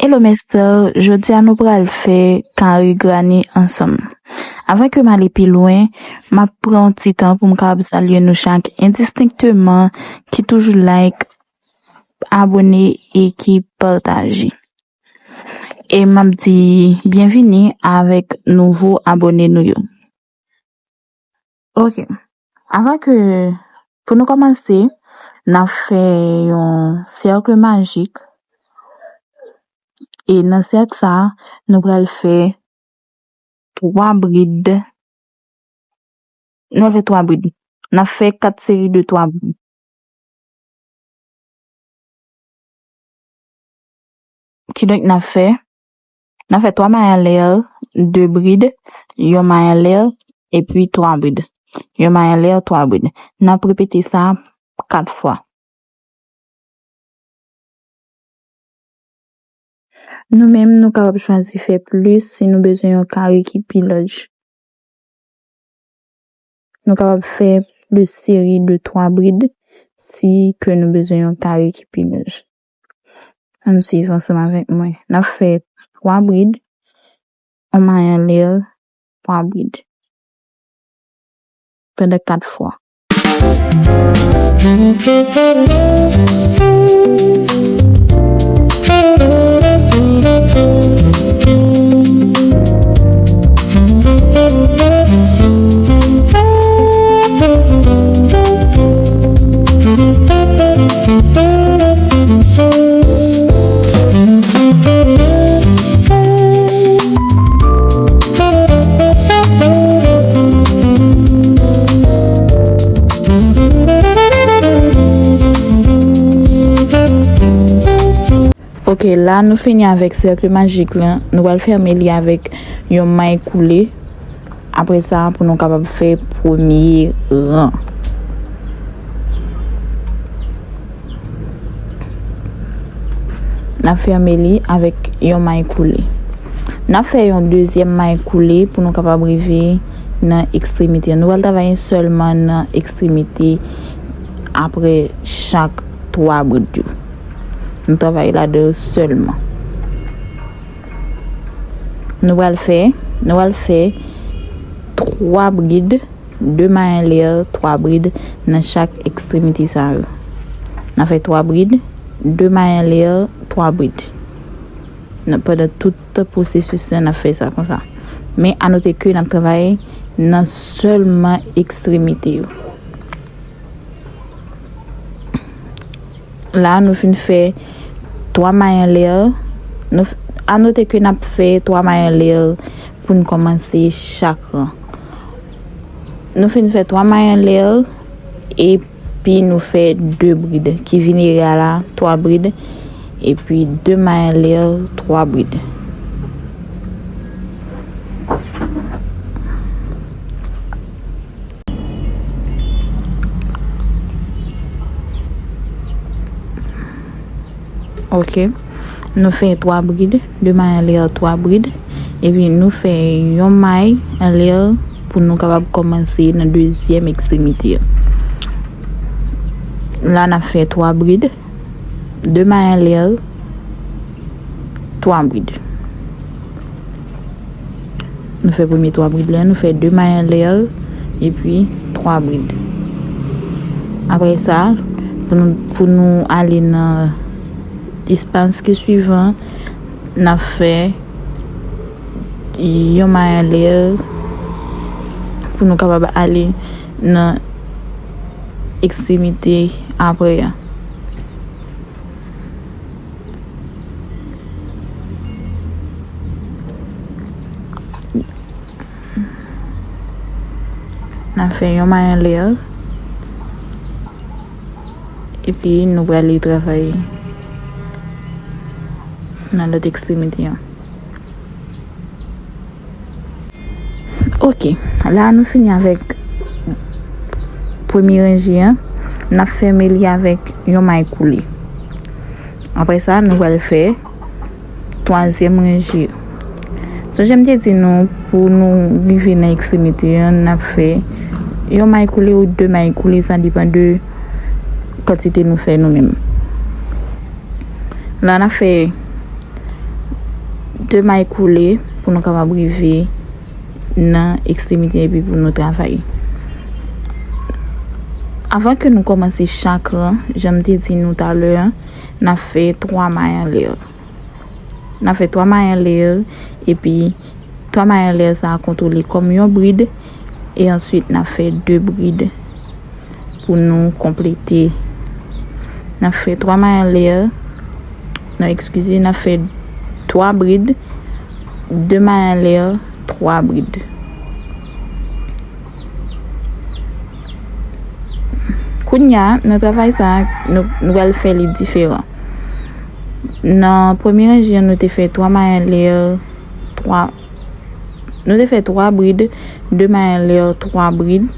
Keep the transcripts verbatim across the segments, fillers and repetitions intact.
Hello mes sœurs, jodi a nou pral fè kare grani ansanm. Avan ke m ale pi lwen, m ap pran yon ti tan pou m kapab salye nou chak endistenkteman ki toujou like, abone e ki pataje. E m ap di byenvini avèk nouvo abone nou yo. Ok. Avan ke, pou nou kòmanse, n ap fè yon sèk majik. E nan sèk sa, nou pral fè twa brid. Nou pral fè twa brid. N ap fè kat seri de twa brid. Kidonk, n ap fè, n ap fè twa may anlè, de brid, yon may anlè, epi twa brid. Yon may anlè, twa brid. N ap repete sa kat fwa. Nou menm, nou kapab chwazi fè plis si nou bezwen yon kare ki pi laj. Nou kapab fè plis seri de twa brid si ke nou bezwen yon kare ki pi laj. Ann swiv ansanm avèk mwen. N ap fè twa brid, yon may anlè, twa brid. Pandan kat fwa. Ok, la nou fini avèk sèk majik lan. Nou pral fèmen li avèk yon may koule. Apre sa, pou nou kapab fè premye ran. N ap fèmen li avèk yon may koule. N ap fè yon dezyèm may koule pou nou kapab rive nan ekstremite. Nou pral travay sèlman nan ekstremite apre chak twa brid yo. Nou travay ladan yo sèlman. Nou pral fè, nou pral fè twa brid, de may anlè, twa brid nan chak ekstremite sa yo. N ap fè twa brid, de may anlè, twa brid. Nan, pandan tout pwosesis lan, n ap fè sa konsa. Men, anote ke n ap travay nan sèlman ekstremite yo. La, nou fin fè twa may anlè. Nou f-, anote ke n ap fè twa may anlè pou n kòmanse chak ran. Nou fin fè twa may anlè, epi nou fè de brid, ki vin egal a twa brid, epi de may anlè, twa brid. Ok. Nou fè twa brid, de may anlè, twa brid. Epi nou fè yon may anlè pou nou kapab kòmanse nan dezyèm ekstremite a. La, n ap fè twa brid, de may anlè, twa brid. Nou fè premye twa brid la, nou fè de may anlè, epi twa brid. Apre sa, pou nou, pou nou ale nan espas ki swivan, n ap fè yon may anlè pou nou kapab ale nan ekstremite apre a. N ap fè yon may anlè, epi nou prale travay nan lòt ekstremite an. Ok, la nou fini avèk premye ranje an. N ap fèmen li avèk yon may koule. Apre sa, nou pral fè twazyèm ranje. Sonje m te di nou, pou nou rive nan ekstremite an, n ap fè yon may koule ou de may koule, sa depann de kantite nou fè nou menm. La, n ap fè de may koule pou nou kapab rive nan ekstremite epi pou nou travay. Avan ke nou kòmanse chak ran, jan m te di nou talè a, n ap fè twa may anlè. N ap fè twa may anlè, epi twa may anlè sa a kontwole kòm yon brid, e answit n ap fè de brid pou nou konplete. N ap fè twa may anlè, non, eskize, n ap fè twa brid, de may anlè, twa brid. Kounye a, nan travay sa a, nou, nou pral fè li diferan. Nan premye ranje an, nou te fè twa may anlè, twa, nou te fè twa brid, de may anlè, twa brid.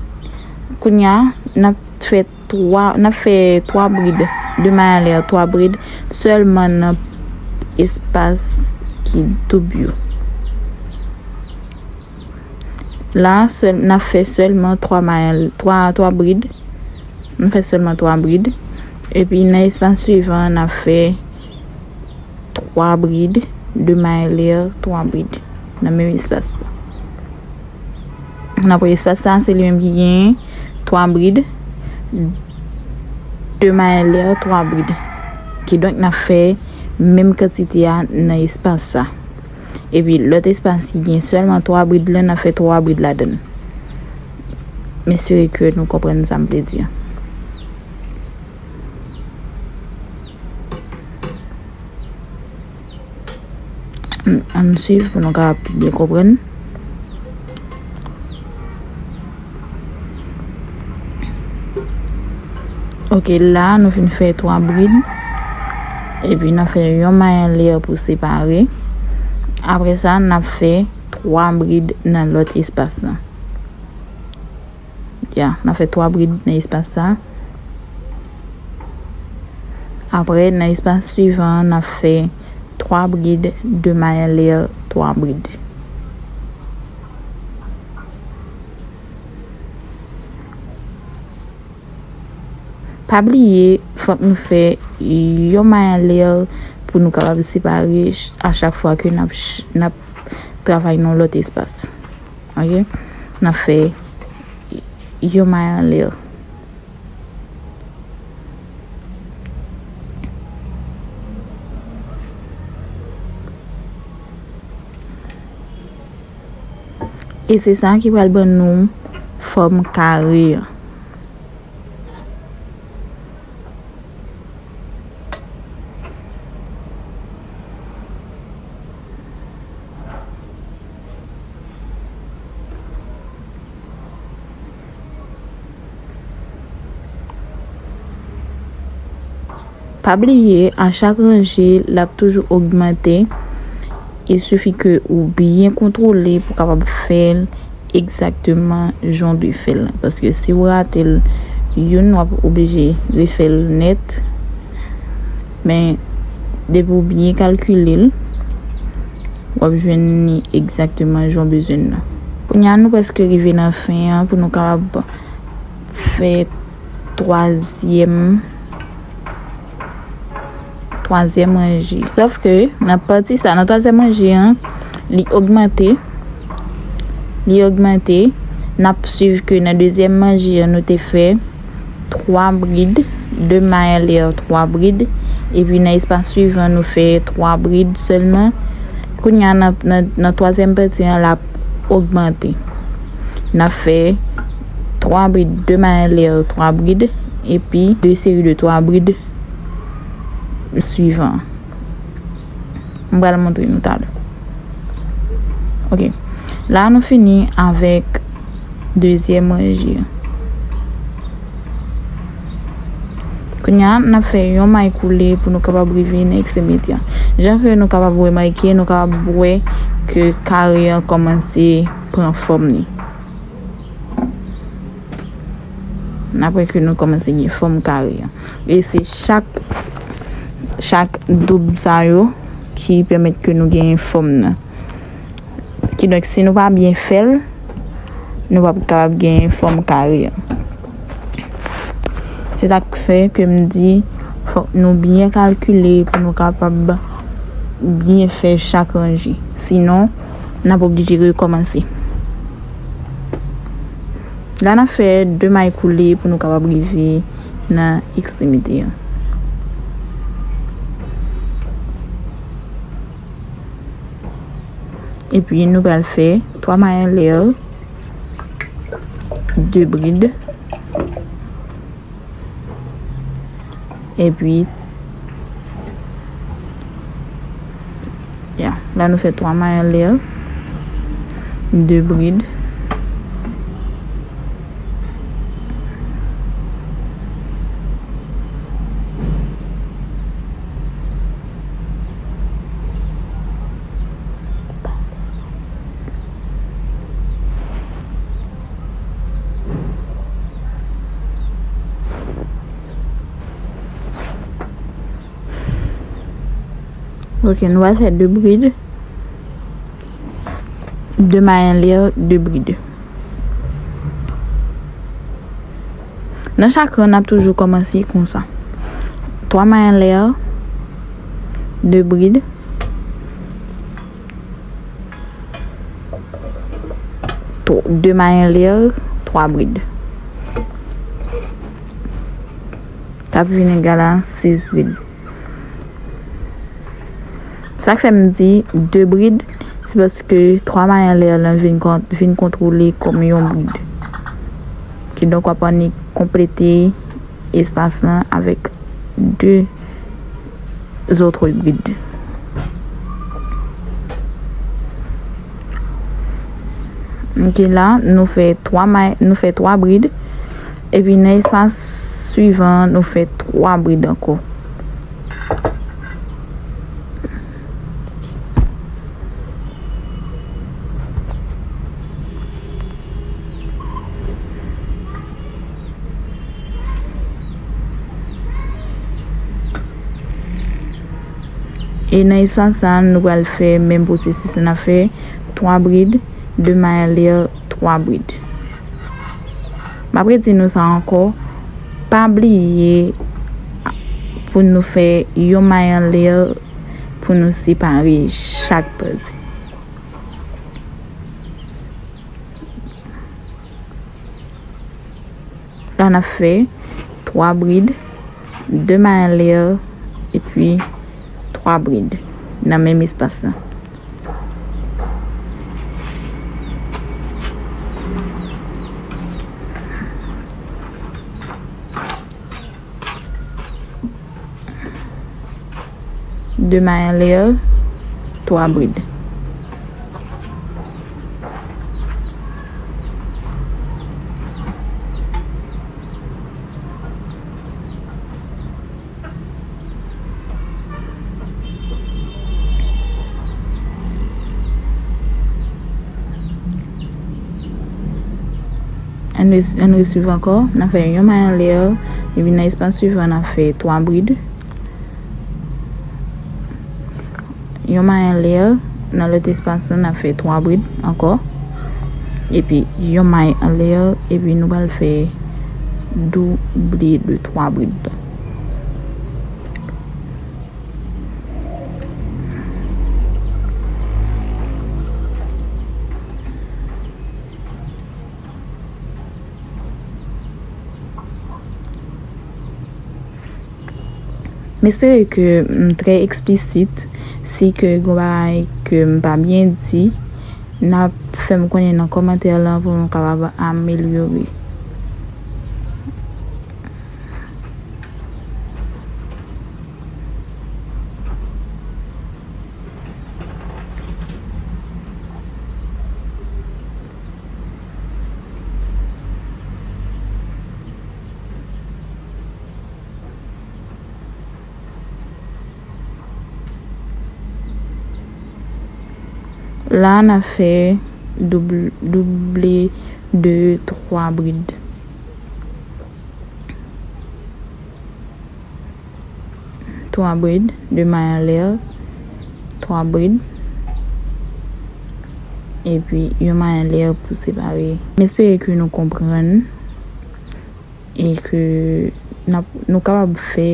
Kounye a, n ap fè twa, n ap fè twa brid, de may anlè, twa brid, sèlman nan espas ki doub yo. La, sèl, n ap fè sèlman twa may, twa, twa brid. N ap fè sèlman twa brid. Epi nan espas swivan an, n ap fè twa brid, de may anlè, twa brid. Nan menm espas la. N ap wè espas sa, se li menm ki genyen twa brid, de may anlè, twa brid. Kidonk, n ap fè menm kantite a nan espas sa. Epi lòt espas ki gen sèlman twa brid lan, n ap fè twa brid ladan l. M espere ke nou konprann sa m vle di a. Ann, ann swiv pou nou kapab pi byen konprann. Ok, la nou fin fè twa brid. Epi n ap fè yon may anlè pou separe. Apre sa, n ap fè twa brid nan lòt espas lan. Ya, n ap fè twa brid nan espas sa. Apre, nan espas swivan an, n ap fè twa brid, de may anlè, twa brid. Pa bliye, fòk nou fè yon may anlè pou nou kapab separe ch-, a chak fwa ke n ap ch-, n ap travay nan lòt espas. Ok? N ap fè yon may anlè. E se sa ki pral ban nou fòm kare an. Pa bliye, a chak ranje, l ap toujou ogmante. Il sifi ke ou byen kontwole pou kapab fè l egzakteman jan w dwe fè l. Paske si w rate l youn, w ap oblije refè l nèt. Men, depi w byen kalkile l, w ap jwenn li egzakteman jan w bezwen l nan. Kounye a, nou prèske rive nan fen an pou nou kapab fè twazyèm, twazyèm ranje. Sòf ke nan pati sa, nan twazyèm ranje an, li ogmante. Li ogmante. N ap swiv ke nan dezyèm ranje an, nou te fè twa brid, de may anlè twa brid. Epi nan espas swivan, nou fè twa brid sèlman. Kounye a, nan, nan, nan twazyèm pati an, l ap ogmante. N ap fè twa brid, de may anlè twa brid, epi de seri de twa brid swivan. M pral montre nou talè. Ok. La, nou fini avèk dezyèm ranje an. Kounye a, n ap fè yon may koule pou nou kapab rive nan ekstremite a. Jan ke nou kapab remake, nou kapab wè ke kare an kòmanse pran fòm li. N ap wè ke nou kòmanse gen fòm kare an. E se chak, chak doub sa yo ki pèmèt ke nou genyen fòm nan. Kidonk, si nou pa byen fè l, nou p ap kapab genyen fòm kare an. Se sa k fè ke m di, fòk nou byen kalkile pou nou kapab byen fè chak ranje. Sinon, n ap oblije rekòmanse. La, n ap fè de may koule pou nou kapab rive nan ekstremite an. Epi, nou pral fè twa may anlè, de brid. Epi, ya, la nou fè twa may anlè, de brid. Ok, nou pral fè de brid, de may anlè, de brid. Nan chak ran, n ap toujou kòmanse konsa. Twa may anlè, de brid, tw-, de may anlè, twa brid. T ap vin egal a sis brid. Sa k fè m di de brid, se paske twa may anlè lan vin kon-, vin kontwole kòm yon brid. Kidonk, w ap annik konplete espas lan avèk de zòt brid. Ok, la, nou fè twa may, nou fè twa brid. Epi nan espas swivan an, nou fè twa brid ankò. E nan espas sa, nou pral fè menm pwosesis la, n ap fè twa brid, de may anlè, twa brid. M ap redi nou sa ankò, pa bliye pou nou fè yon may anlè pou nou separe chak pati. La, n ap fè twa brid, de may anlè, epi twa brid nan menm espas la. De may anlè, twa brid. Ann re-, ann reswiv ankò. N ap fè yon may anlè, epi nan espas swivan, n ap fè twa brid. Yon may anlè, nan lòt espas lan, n ap fè twa brid ankò. Epi yon may anlè, epi nou pral fè double de twa brid. M espere ke m trè eksplisit. Si ke gen bagay ke m pa byen di, n ap fè m konnen nan kòmantè lan pou m kapab amelyore. La, n ap fè doub-, double de twa brid. Twa brid, de may anlè, twa brid, epi yon may anlè pou separe. M espere ke nou konprann e ke n ap, nou kapab fè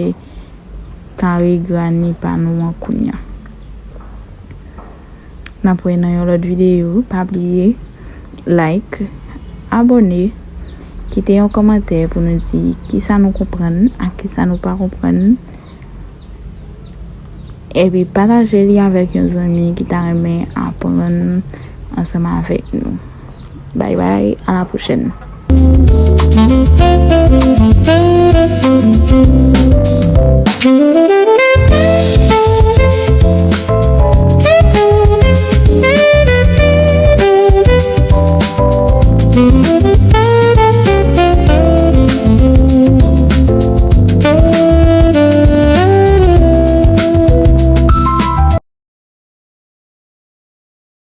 kare grani pa nou an kounye a. N ap wè nan yon lòt videyo. Pa bliye like, abòne, kite yon kòmantè pou nou di kisa nou konprann ak kisa nou pa konprann. Epi pataje li avèk yon zanmi ki ta renmen aprann ansanm avèk nou. Bye bye, à la prochaine.